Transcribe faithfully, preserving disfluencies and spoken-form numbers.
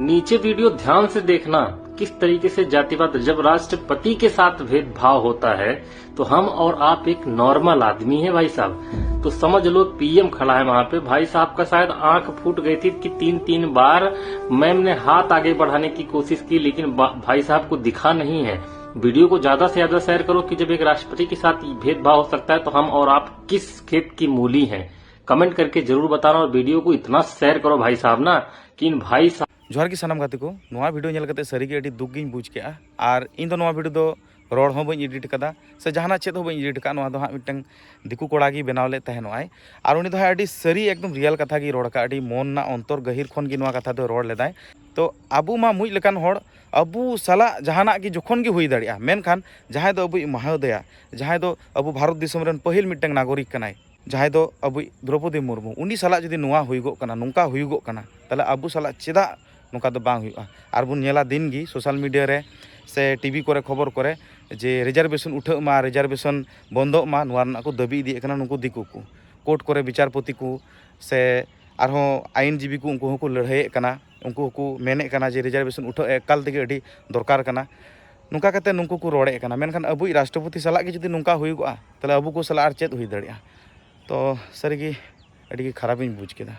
नीचे वीडियो ध्यान से देखना, किस तरीके से जातिवाद, जब राष्ट्रपति के साथ भेदभाव होता है तो हम और आप एक नॉर्मल आदमी है भाई साहब। तो समझ लो पीएम खड़ा है वहां पे। भाई साहब का शायद आंख फूट गई थी कि तीन तीन बार मैम ने हाथ आगे बढ़ाने की कोशिश की, लेकिन बा- भाई साहब को दिखा नहीं है। वीडियो को ज्यादा से ज्यादा शेयर करो कि जब एक राष्ट्रपति के साथ भेदभाव हो सकता है तो हम और आप किस खेत की मूली हैं। कमेंट करके जरूर बताना और वीडियो को इतना शेयर करो भाई साहब ना कि इन भाई साहब ᱡᱚᱦᱟᱨ ᱜᱮ ᱥᱟᱱᱟᱢ ᱜᱟᱛᱮ ᱠᱚ, ᱱᱚᱣᱟ ᱵᱷᱤᱰᱤᱭᱳ ᱧᱮᱞ ᱠᱟᱛᱮ ᱥᱟᱹᱨᱤ ᱜᱮ ᱟᱹᱰᱤ ᱫᱩᱠ ᱜᱤᱧ ᱵᱩᱡᱽ ᱠᱮᱜᱼᱟ᱾ ᱟᱨ ᱤᱧ ᱫᱚ ᱱᱚᱣᱟ ᱵᱷᱤᱰᱤᱭᱳ ᱫᱚ ᱨᱚᱲ ᱦᱚᱸ ᱵᱟᱹᱧ ᱮᱰᱤᱴ ᱠᱟᱫᱟ, ᱥᱮ ᱡᱟᱦᱟᱱᱟᱜ ᱪᱮᱫ ᱦᱚᱸ ᱵᱟᱹᱧ ᱮᱰᱤᱴ ᱠᱟᱫᱟ᱾ ᱱᱚᱣᱟ ᱫᱚ ᱦᱟᱸᱜ ᱢᱤᱫᱴᱟᱝ ᱫᱤᱠᱩ ᱠᱚᱲᱟ ᱜᱮ ᱵᱮᱱᱟᱣ ᱞᱮᱫ ᱛᱟᱦᱮᱸ ᱱᱚᱜᱼᱟᱭ᱾ ᱟᱨ ᱩᱱᱤ ᱫᱚ ᱦᱟᱸᱜ ᱟᱹᱰᱤ ᱥᱟᱹᱨᱤ, ᱮᱠᱫᱚᱢ ᱨᱤᱭᱮᱞ ᱠᱟᱛᱷᱟ ᱜᱮ ᱨᱚᱲ ᱠᱟᱜᱼᱟ, ᱟᱹᱰᱤ ᱢᱚᱱ ᱨᱮᱱᱟᱜ ᱚᱱᱛᱚᱨ ᱜᱟᱹᱦᱤᱨ ᱠᱷᱚᱱ ᱜᱮ ᱱᱚᱣᱟ ᱠᱟᱛᱷᱟ ᱫᱚᱭ ᱨᱚᱲ ᱞᱮᱫᱟᱭ᱾ ᱛᱚ ᱟᱵᱚ ᱢᱟ ᱢᱩᱡ ᱞᱮᱠᱟᱱ ᱦᱚᱲ, ᱟᱵᱚ ᱥᱟᱞᱟᱜ ᱡᱟᱦᱟᱱᱟᱜ ᱜᱮ ᱡᱚᱠᱷᱚᱱ ᱜᱮ ᱦᱩᱭ ᱫᱟᱲᱮᱭᱟᱜᱼᱟ, ᱢᱮᱱᱠᱷᱟᱱ ᱡᱟᱦᱟᱸᱭ ᱫᱚ ᱟᱵᱚᱭᱤᱡ ᱢᱟᱦᱟᱫᱮᱭᱟ, ᱡᱟᱦᱟᱸᱭ ᱫᱚ ᱟᱵᱚ ᱵᱷᱟᱨᱚᱛ ᱫᱤᱥᱚᱢ ᱨᱮᱱ ᱯᱟᱹᱦᱤᱞ ᱢᱤᱫᱴᱟᱝ ᱱᱟᱜᱚᱨᱤᱠ ᱠᱟᱱᱟᱭ, ᱡᱟᱦᱟᱸᱭ ᱫᱚ ᱟᱵᱚᱭᱤᱡ ᱫᱨᱚᱯᱚᱫᱤ ᱢᱩᱨᱢᱩ, ᱩᱱᱤ ᱥᱟᱞᱟᱜ ᱡᱩᱫᱤ ᱱᱚᱣᱟ ᱦᱩᱭᱩᱜᱚᱜ ᱠᱟᱱᱟ, ᱱᱚᱝᱠᱟ ᱦᱩᱭᱩᱜᱚᱜ ᱠᱟᱱᱟ, ᱛᱟᱦᱞᱮ ᱟᱵᱚ ᱥᱟᱞᱟᱜ ᱪᱮᱫᱟᱜ ᱱᱚᱝᱠᱟ ᱫᱚ ᱵᱟᱝ ᱦᱩᱭᱩᱜᱼᱟ? ᱟᱨ ᱵᱚᱱ ᱧᱮᱞᱟ ᱫᱤᱱ ᱜᱮ ᱥᱳᱥᱟᱞ ᱢᱤᱰᱤᱭᱟ ᱨᱮ ᱥᱮ ᱴᱤᱵᱷᱤ ᱠᱚᱨᱮ ᱠᱷᱚᱵᱚᱨ ᱠᱚᱨᱮ ᱡᱮ ᱨᱤᱡᱟᱨᱵᱷᱮᱥᱚᱱ ᱩᱴᱷᱟᱹᱜ ᱢᱟ, ᱨᱤᱡᱟᱨᱵᱷᱮᱥᱚᱱ ᱵᱚᱱᱫᱚᱜ ᱢᱟ, ᱱᱚᱣᱟ ᱨᱮᱱᱟᱜ ᱠᱚ ᱫᱟᱹᱵᱤ ᱤᱫᱤᱭᱮᱫ ᱠᱟᱱᱟ ᱱᱩᱠᱩ ᱫᱤᱠᱩ ᱠᱚ᱾ ᱠᱳᱨᱴ ᱠᱚᱨᱮ ᱵᱤᱪᱟᱨᱯᱚᱛᱤ ᱠᱚ ᱥᱮ ᱟᱨᱦᱚᱸ ᱟᱭᱤᱱᱡᱤᱵᱤ ᱠᱚ, ᱩᱱᱠᱩ ᱦᱚᱸᱠᱚ ᱞᱟᱹᱲᱦᱟᱹᱭᱮᱫ ᱠᱟᱱᱟ, ᱩᱱᱠᱩ ᱦᱚᱸᱠᱚ ᱢᱮᱱᱮᱫ ᱠᱟᱱᱟ ᱡᱮ ᱨᱤᱡᱟᱨᱵᱷᱮᱥᱚᱱ ᱩᱴᱷᱟᱹᱜ ᱮᱠᱟᱞ ᱛᱮᱜᱮ ᱟᱹᱰᱤ ᱫᱚᱨᱠᱟᱨ ᱠᱟᱱᱟ᱾ ᱱᱚᱝᱠᱟ ᱠᱟᱛᱮ ᱱᱩᱠᱩ ᱠᱚ ᱨᱚᱲᱮᱫ ᱠᱟᱱᱟ, ᱢᱮᱱᱠᱷᱟᱱ ᱟᱵᱚᱭᱤᱡ ᱨᱟᱥᱴᱨᱚᱯᱚᱛᱤ ᱥᱟᱞᱟᱜ ᱜᱮ ᱡᱩᱫᱤ ᱱᱚᱝᱠᱟ ᱦᱩᱭᱩᱜᱚᱜᱼᱟ, ᱛᱟᱦᱞᱮ ᱟᱵᱚ ᱠᱚ ᱥᱟᱞᱟᱜ ᱟᱨ ᱪᱮᱫ ᱦᱩᱭ ᱫᱟᱲᱮᱭᱟᱜᱼᱟ? ᱛᱚ ᱥᱟᱹᱨᱤᱜᱮ ᱟᱹᱰᱤ ᱜᱮ ᱠᱷᱟᱨᱟᱯᱤᱧ ᱵᱩᱡᱽ ᱠᱮᱫᱟ᱾